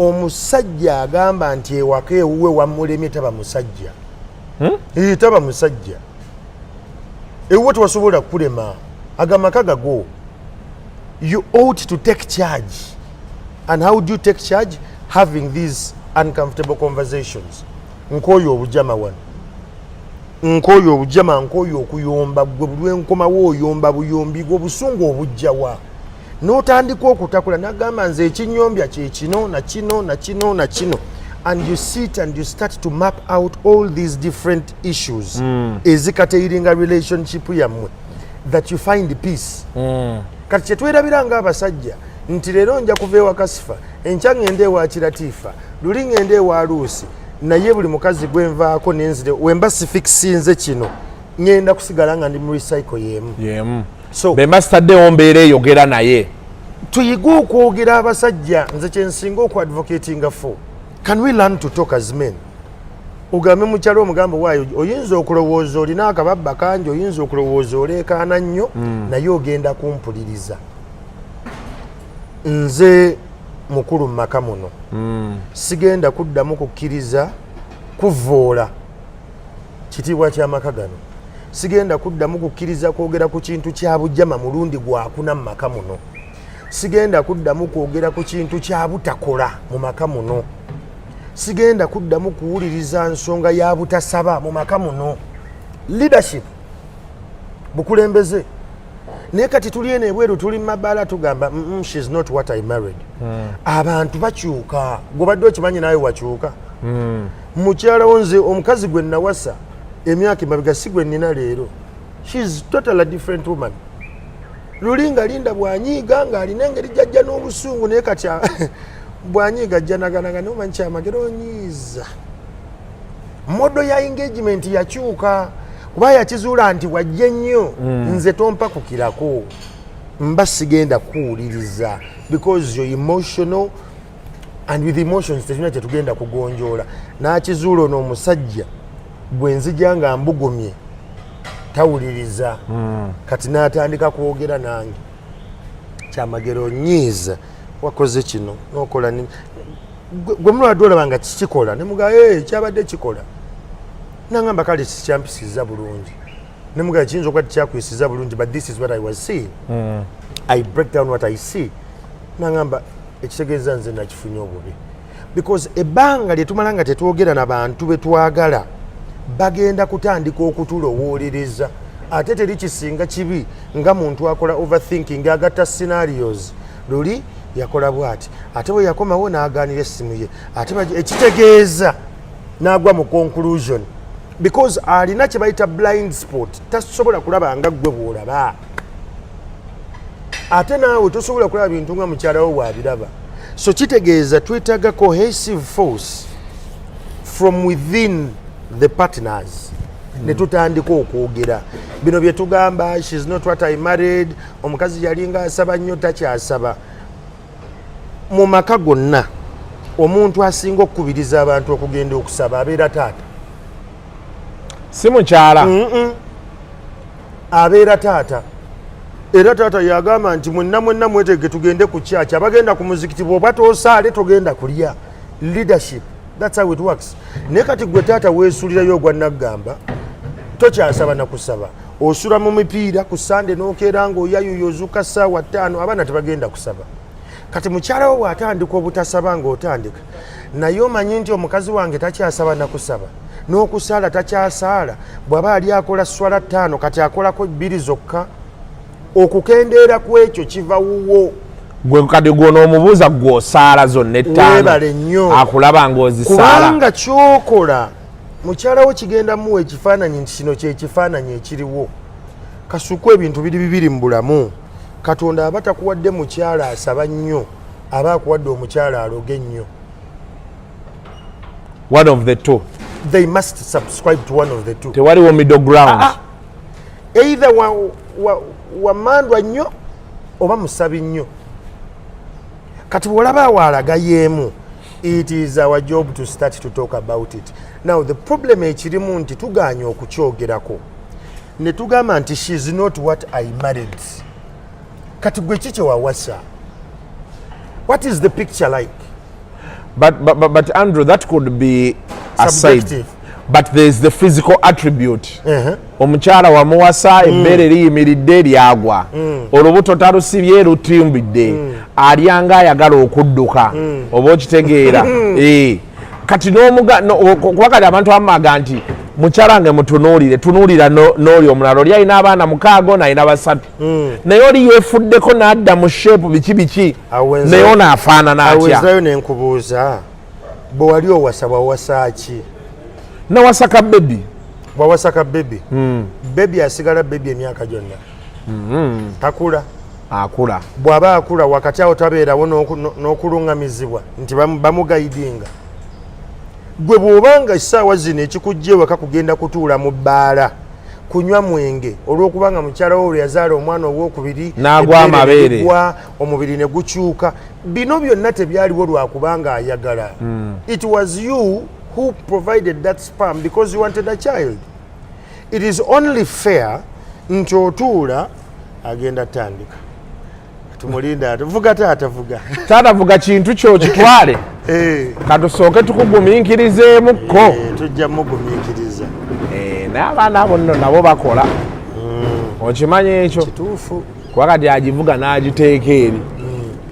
Omusajja agamba nti ewaka ewuwe wamulemye taba musajja. Eh, taba musajja. Ewuwe tewasobola kukulema, agamaka gago. You ought to take charge. And how do you take charge? Having these uncomfortable conversations. Nkooyo obujama wano, nkooyo obujama, nkooyo okuyomba. Gwe buli lwenkomawo oyomba buyombi, gwe obusungu obujjawa? N'otandika okutakula, nagamba nze ekinyombya kyekino na kino na kino na kino, and you sit and you start to map out all these different issues ezikateiringa relationship yammwe, that you find peace. Kati kyetwerabira nga abasajja nti leero nja kuva ewa Kasifa, enkya ŋŋende ewa Kiratiifa, luli ŋŋende ewa Luusi, naye buli mukazi gwenvaako nenzire wemba sifikisinze kino, ŋŋenda kusigala nga ndi mu recycle y'emu. Yemu. So bemba sitaddewo mbeera eyogera naye. Tuyige okwogera abasajja. Nze kyensinga okuadvocatinga for, can we learn to talk as men? Ogambe mukyalo, omugambo waayo, oyinza okulowooza olina akababba kangi, oyinza okulowooza oleekaana nnyo, naye ogenda kumpuliriza. Nze mukulu mu maka muno, sigenda kuddamu kukkiriza kuvoola kitiibwa ky'amaka gano, sigenda kuddamu kukkiriza kwogera ku kintu kya bujjama mulundi gwakuna mu maka muno, sigenda kuddamu kwogera ku kintu kya butakola mu maka muno, sigenda kuddamu kuwuliriza nsonga ya butasaba mu maka muno. Leadership, bukulembeze. Naye kati tuli eno ebweru, tuli mu mabaala, tugamba, "She's not what I married." Abantu bakyuka. Gwobadde okimanyi naawe wakyuka. Mukyala wo, nze omukazi gwe nawasa emyaka emabega si gwe nnina leero. She's totally a different woman. Luli nga Linda bwanyiiga ng'alina engeri jajja n'obusungu, naye kati bwanyiiga ajja naganaga, naye omanyi Kyamagero onyiiza. Mode ya engagement yakyuka kuba yakizuula nti wajja ennyo. Nze tompakukirako, mba sigenda kuwuliriza because you're emotional, and with emotions tetulina kyetugenda kugonjoola. N'akizuula ono omusajja bwe nzija nga mbugumye tawuliriza. Kati n'atandika kwogera nange, "Kyamagero onyiiza, wakoze kino nokola gwe mulwadde olaba nga kikikola." Nemugaa, "Hey, kyabadde kikola." Nangamba, "Kale sikyampisizza bulungi." Nemugaa, "Kiyinza okuba tekyakuyisiza bulungi, but this is what I was seeing. I break down what I see." Nangamba, "Ekitegeeza nze nakifunye obubi." Because ebbanga lye tumala nga tetwogera na bantu betwagala, bagenda kutandika okutulowolereza. Ate teri kisinga kibi nga muntu akola overthinking, agatta scenarios. Luli yakola bwati, ate bwe yakomawo n'agaanira essimu ye, ate ekitegeeza n'agwa mu conclusion, because alina kye bayita blind spot, tasobola kulaba nga ggwe bw'olaba, ate naawe tosobola kulaba bintu nga mukyala wo bw'abiraba. So kitegeeza twetaaga cohesive force from within the partners, ne tutandika okwogera bino bye tugamba, "She's not what I married." Omukazi yalinga asaba nnyo, takyasaba. Mu maka gonna omuntu asinga okukubiriza abantu okugenda okusaba abeera taata. Si mukyala? Abeera taata. Era taata yagamba nti mwenna mwenna mwetege tugende ku kyaki, abagenda ku muzikiti, bw'oba toosaale togenda kulya. Leadership, that's how it works. Naye kati gwe taata weesulirayo ogwa naggamba, tokyasaba nakusaba, osula mu mipiira ku Sande, n'okeera ng'oyayuya, ozuuka ssaawa 5, abaana tebagenda kusaba. Kati mukyala wo bw'atandika obutasaba, ng'otandika naye, omanyi nti omukazi wange takyasaba nakusaba, n'okusaala takyasaala, bw'aba ali akola swala ttaano, kati akolako bbiri zokka. Okukendeera ku ekyo kiva wuwo. Gwe kati gwonoomubuuza, gwe osaala zonna ettaano? Weebale nnyo. Akulaba ng'ozisaala. Kubanga kyokola mukyala wo kigenda muwa ekifaananyi nti kino kyekifaananyi ekiriwo. Kasuku, ebintu biri bibiri mu bulamu. Katonda aba takuwadde mukyala asaba nnyo, aba akuwadde omukyala aloga ennyo. One of the two. They must subscribe to one of the two. Tewaliwo middle ground. Ah, either wamandwa nnyo oba musabi nnyo. Kati bw'olaba awo alaga yeemu, it is our job to start to talk about it. Now the problem ekirimu nti tuganye okukyogerako ne tugamba nti, "She's not what I married." Kati gwe ki kyewawasa? What is the picture like? But Andrew, that could be aside. Subjective. But there's the physical attribute. Omukyala wamuwasa, ebbeere liyimiridde lyagwa, olubuto talusibye, lutimbidde, alyanga ayagala okudduka, oba okitegeera? Eh. Kati n'omuga kuba kati abantu abamu nti mukyala wange mutunuulire, tunuulira n'oli omulala, oli alina abaana 6, nalina 3, naye oli yeefuddeko n'adda mu shape, biki biki, naye ono afaanana atya? Awezaayo nenkubuuza, bwe wali owasa, wawasa ki? Nawasa ka baby. Wawasa ka baby. Baby asigala baby emyaka gyonna, takula? Akula. Bw'aba akula, wakati awo tabeerawo n'okuluŋŋamizibwa nti bamuguidinga? Gwe bw'obanga essaawa zino ekikujja ewaka kugenda kutuula mu bbaala kunywa mwenge, olw'okubanga mukyala wo lwe yazaala omwana owokubiri N'agwa ebbeere amabeere. ne ligwa, omubiri ne gukyuka, bino byonna tebyaliwo lwakubanga ayagala. It was you who provided that sperm because you wanted a child. It is only fair nti otuula, agenda tandika, tumulinda ate vuga, taata vuga. Taata vuga, kintu kyo kitwale. Eh, katusooke tukugumiikirizeemukko. Eh, tujja mugumiikiriza. Eh, naye abaana abo nno nabo bakola, okimanyi ekyo? Kituufu. Kuba kati agivuga n'agiteeka eri,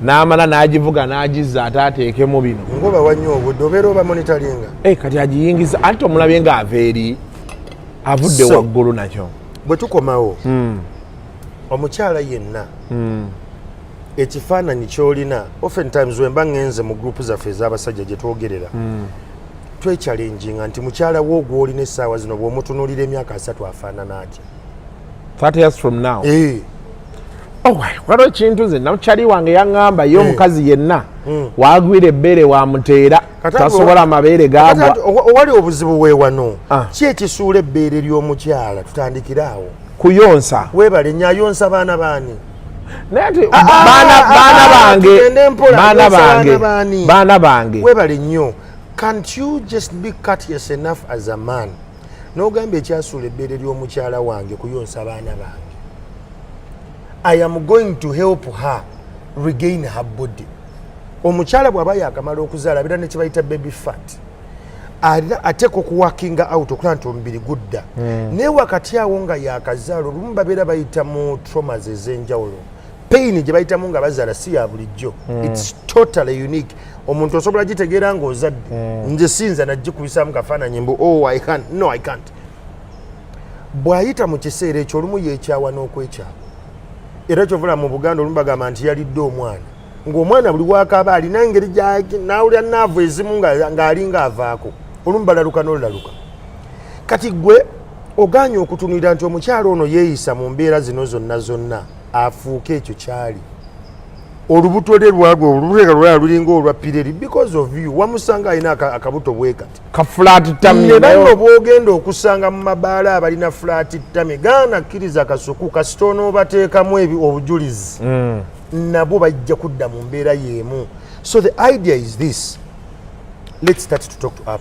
n'amala n'agivuga n'agizza, ate ateekemu bino. Ngoba wanywa obudde obeera oba monitoringa. Eh, kati agiyingiza, anti omulabye ng'ava eri avudde So- waggulu nakyo. Bwe tukomawo, omukyala yenna, ekifaananyi kyolina, oftentimes wemba ŋŋenze mu group zaffe ez'abasajja gye twogerera, twechallenginga nti mukyala wo gwolina essaawa zino, bw'omutunuulira emyaka 30, afaanana atya? 30 years from now? Eh, Oh, waliwo ekintu nze namukyali wange yaŋŋamba ye, omukazi yenna wagwira ebbeere wamuteera, Kati tasobola, amabeere Kati gagwa. ate owali obuzibu we wano. Ah. Ki ekisuula ebbeere ly'omukyala? Tutandikire awo. Kuyonsa. Weebale nnyo. Ayonsa baana baani? Naye ati Ah, baana ah, baana ah, bange. Tugende mpola. Baana Ayonsa bange. baana baani? Baana bange. Weebale nnyo. Can't you just be courteous enough as a man n'ogamba, ekyasuula ebbeere ly'omukyala wange kuyonsa baana bange, I am going to help her regain her body. Omukyala bw'aba yakamala okuzaala, abeera ne kibayita baby fat. Alina ateeka okuworkinga out okulaba nti omubiri gudda, naye wakati awo nga yakazaala, olumu babeera bayita mu traumas ez'enjawulo. Pain gye bayitamu nga bazaala si ya bulijjo. It's totally unique. Omuntu osobola gitegeera ng'ozadde. Nze siyinza nagikubisaamu kafaananyi mbu, oh, I can't. No, I can't. Bw'ayita mu kiseera ekyo, olumu yeekyawa n'okwekyawa. Era kyovula mu Buganda olumu bagamba nti yalidde omwana, ng'omwana buli wakaaba alina engeri nawulira naavu ezimu ng'alinga avaako, olumu balaluka n'olulaluka. Kati gwe oganye okutunulira nti omukyala ono yeeyisa mu mbeera zino zonna zonna afuuke ekyo kyali. Olubuto lwe lwagwa, olubuto lwala lulinga olwa pireri because of you. Wamusanga alina akabuto bwe kati. Ka flat tummy. Ne banno bwogenda okusanga mu mabaala abalina flat tummy, gaana kkiriza kasuku, kasita onoobateekamu obujulizi, nabo bajja kudda mu mbeera y'emu. So the idea is this: let's start to talk to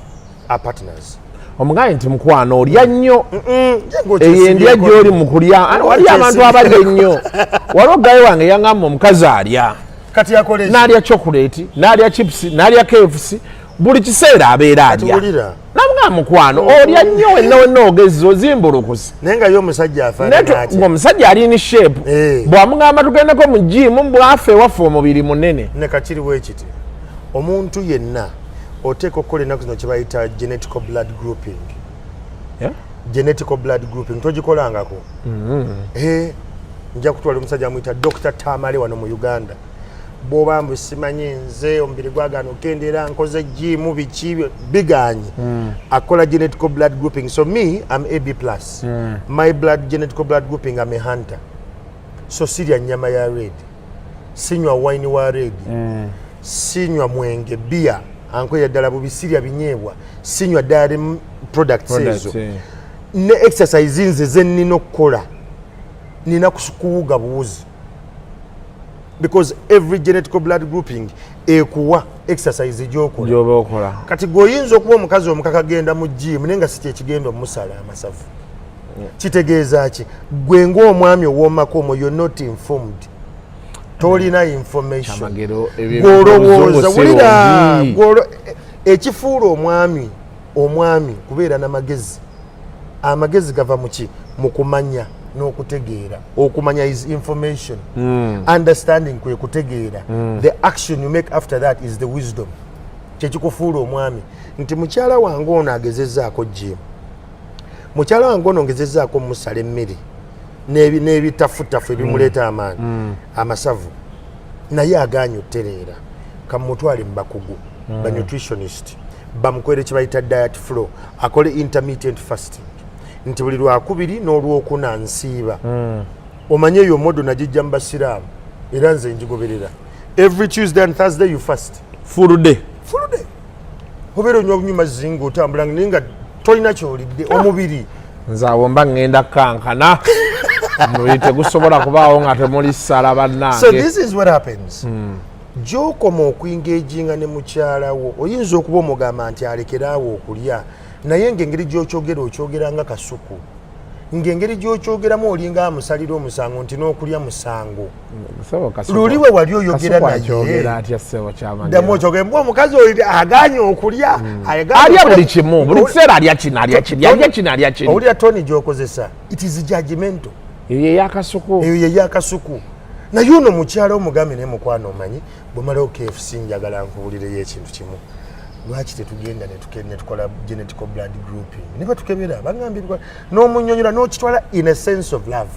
our partners. Omugambe nti mukwano, olya nnyo. Ye Eyo endya gy'oli mu kulya. Ano waliyo abantu abalya ennyo. Waliwo guy wange yaŋŋamba omukazi alya. Kati akola eki? N'alya chocolate, n'alya chips, n'alya KFC, buli kiseera abeera alya. Wulira. Namugamba, mukwano, olya nnyo, wenna wenna ogezza, ozimbulukuse. Naye nga ye omusajja afaanana atya? Ng'omusajja ali in shape. Eh. Bw'amugamba tugendeko mu gym, bwafe ewaffe omubiri munene. Ne kakiriwo ekiti, omuntu yenna oteeka okukola ennaku zino kye bayita genetical blood grouping. Yeah? Genetical blood grouping togikolangako? Eh, nja kutwala omusajja amuyita Dr Tamale wano mu Uganda. Bwoba mbu simanyi nze omubiri gwagaana okukendeera, nkoze gym, biki biganye, akola genetical blood grouping. So me, am AB plus. My blood genetical blood grouping, am a hunter, so sirya nyama ya red, sinywa wine wa red, sinywa mwenge, bia ankolera ddala bubi, sirya binyeebwa, sinywa dairy products ezo. Eh. Ne exercise nze zenina okukola, nina kuwuga buwuzi because every genetical blood grouping ekuwa exercise gyokola. Gyoba okola. Kati gweoyinza okuba omukazi omukaka genda mu gym, naye nga si kyekigenda omusala amasavu. Kitegeeza ki? Gwe ng'omwami ow'omaka omwo, you're not informed. Tolina information. Kyamagero, ebyo Gw'olowooza oluzungu si wulira lungi. Ekifuula omwami omwami kubeera n'amagezi. Amagezi gava muki? Mu kumanya n'okutegeera. Okumanya is information, understanding kwe kutegeera. The action you make after that is the wisdom. Kyekikufuula omwami nti mukyala wange ono agezezzaako gym, mukyala wange ono ngezezzaako musala emmere n'ebitafutafu ebimuleeta amaanyi, amasavu, naye aganye otereera. Kamutwale mu bakugu, ba nutritionist, bamukolere kye bayita diet flow, akole intermittent fasting nti buli lwakubiri n'olwokuna nsiiba. Omanye eyo model nagijja mu basiraamu, era nze njigoberera. Every Tuesday and Thursday you fast. Full day. Full day obeera onywa bunywa mazzi ng'otambula, naye nga tolina kyolidde omubiri. Nze awo mba ŋŋenda kankana, omubiri tegusobola kubaawo nga temuli ssala. So bannange. This is what happens. Gyokoma okuengaginga ne mukyala wo, oyinza okuba omugamba nti alekeraawo okulya, naye ng'engeri gy'okyogera, okyogera nga kasuku, ng'engeri gy'okyogeramu olinga amusalira omusango nti n'okulya musango. Ssebo Kasuku- Luli we wali oyogera Kasuku naye. Akyogera atya, ssebo Kyamagero? Ddamu okyogere mbw omukazi oli aganye okulya, aganye Alya okulya. Buli kimu, buli kiseera alya kino, alya kiri, alya kino, alya kino. Owulira tone gy'okozesa? It is judgmental. Eyo eyakasuku. Eyo yeyakasuku. Naye ono mukyala omugambe, naye mukwano, omanyi bwemalawo KFC, njagala nkubulireyo ekintu kimu. Lwaki tetugenda netukola genetical blood grouping ne batukebera? Bagambye n'omunyonyola n'okitwala in a sense of love.